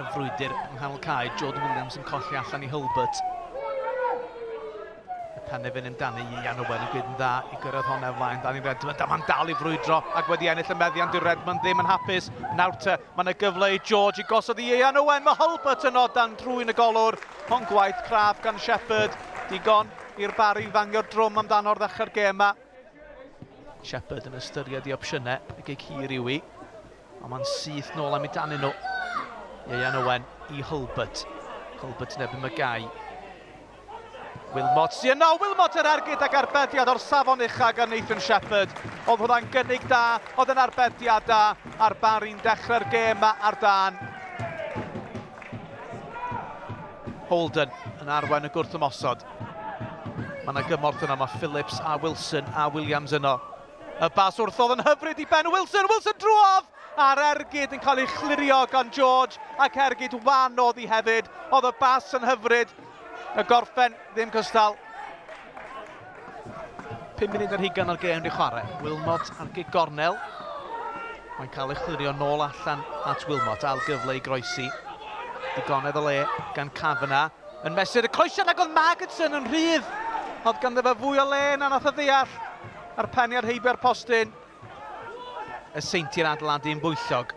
Y frwydr yng nghanol cae, Jordan Williams yn colli allan i Hulbert. Y penderfyn amdani, Ian Owen yn gwneud yn dda i gyrraedd honna o flaen Danny Redmond, a mae'n dal i frwydro ac wedi ennill y meddiant i Redmond ddim yn hapus. Nawr te, mae yna gyfle i George i gosod i Ian Owen, mae Hulbert yno dan drwy'n y golwr, ond gwaith craff gan Shepherd, digon i'r Barry fangio'r drwm amdano ar ddechrau'r gêm yma. Shepherd yn ystyried i opsiynau, y gig hir yw i. Ond mae'n syth nôl am i danyn nhw. Ieuan Owen i Hulbert. Hulbert yn erbyn McGuy. Wilmot sy'n yno. Wilmot yr ergyd ac arbediad o'r safon ucha gan Nathan Shepherd. Oedd hwnna'n gynnig da, oedd yn arbediad da, a'r Barry'n dechrau'r gêm ma ar dan. Holden yn arwain y gwrth ymosod. Mae yna gymorth yno, mae Phillips a Wilson a Williams yno. Y bas wrthodd yn hyfryd i Ben Wilson. Wilson drwodd! A'r ergyd yn cael ei chlirio gan George ac ergyd wan oedd hi hefyd. Oedd y bas yn hyfryd. Y gorffen ddim cystal. 5 munud ar hugain o'r gêm wedi chwarae. Wilmot ar gig gornel. Mae'n cael ei chlirio nôl allan at Wilmot. Ail gyfle i groesi. Digonedd o le gan Kavanagh. Yn mesur y croesiad ac oedd Margetson yn rhydd. Oedd ganddo fe fwy o le na nath o ddeall. A'r peniad heibio'r postyn. Y Seintiau'n adeiladu yn bwyllog.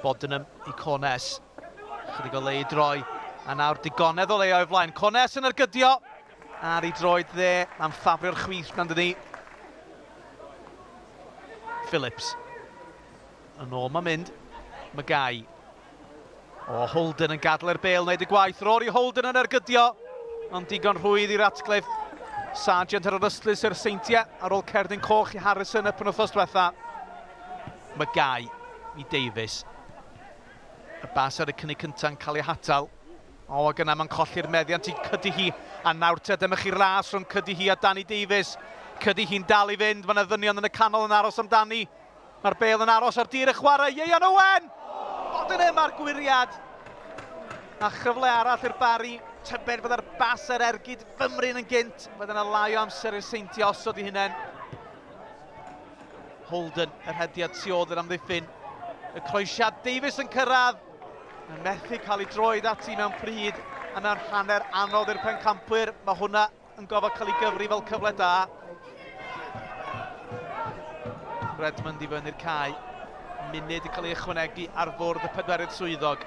Bodenham i Cones. Chydig o le i droi. A nawr digonedd o le o'i flaen. Cones yn ergydio. Ar ei droed dde. Mae'n ffafrio'r chwith na'n dydi. Phillips. Yn ôl mae'n mynd. Magai. O, Holden yn gadael i'r bêl wneud y gwaith. Rory Holden yn ergydio, ond digon rhwydd i Ratcliffe. Sargent ar yr ystlys i'r Seintiau ar ôl cerdyn coch i Harrison y penwythnos diwetha. Magai i Davies. Y bas ar y cynnig cyntaf yn cael ei hatal. O, ac yna mae'n colli'r meddiant i Cydihi. A nawr te, dyma chi ras rhwng Cydihi a Danny Davies. Cydihi'n dal i fynd, mae yna ddynion yn y canol yn aros amdani. Mae'r bêl yn aros ar dir y chwarae. Ieuan Owen! Bodenham ar gwyriad. A chyfle arall i'r Barry. Tybed fydda'r bas ar ergyd fymryn yn gynt. Fydda yna lai o amser i'r Seintiau osod i hunain. Holden, y rhediad tu ôl i'r amddiffyn. Y croesiad, Davies yn cyrraedd. Yn methu cael ei droed ati mewn pryd. A mewn hanner anodd i'r pencampwyr. Mae hwnna yn gofod cael ei gyfri fel cyfle da. Redmond i fyny'r cae. Munud yn cael ei ychwanegu ar fwrdd y pedwerydd swyddog.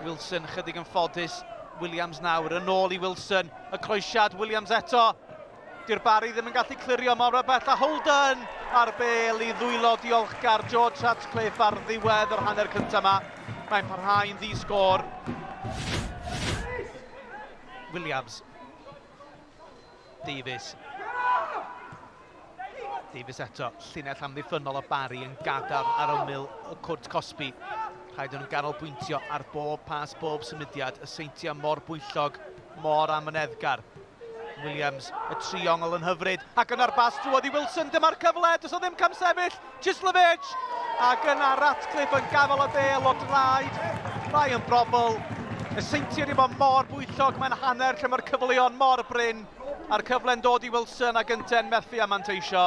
Wilson chydig yn ffodus. Williams nawr yn ôl i Wilson. Y croesiad, Williams eto. Di'r Barry ddim yn gallu clirio mor bell a Holden a'r bel i ddwylo diolchgar George Ratcliffe ar ddiwedd yr hanner cyntaf yma. Mae'n parhau'n ddi-sgôr. Williams Davies. Davies eto, llinell amddiffynnol o Barry yn gadarn ar ymyl y cwrt cosbi. Rhaid nhw'n ganolbwyntio ar bob pas, bob symudiad, y Seintiau mor bwyllog, mor amyneddgar. Williams, y triongl yn hyfryd, ac yna'r bas drwodd i Wilson, dyma'r cyfle, does o ddim camsefyll, Chislovich! Ac yna Ratcliffe yn gafael y bêl o draed Ryan Brobbel. Y Seintiau wedi bod mor bwyllog, mae'n hanner lle mae'r cyfleon mor brin. A'r cyfle'n dod i Wilson ac ynte'n methu a manteisio.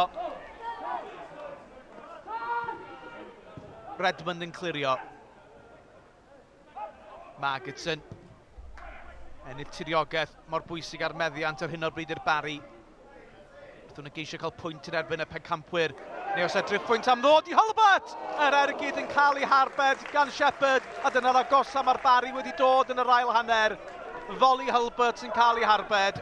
Redmond yn clirio. Margetson. Ennill tiriogaeth mor bwysig ar meddiant ar hyn o'r bryd i'r Barry. Byddwn yn geisio cael pwynt yn erbyn y pencampwyr. Neu os edrych pwynt am ddod i Hulbert! Yr ergyd yn cael ei harbed gan Shepherd, a dyna'r agosa mae'r Barry wedi dod yn yr ail hanner. Foli Hulbert yn cael ei harbed.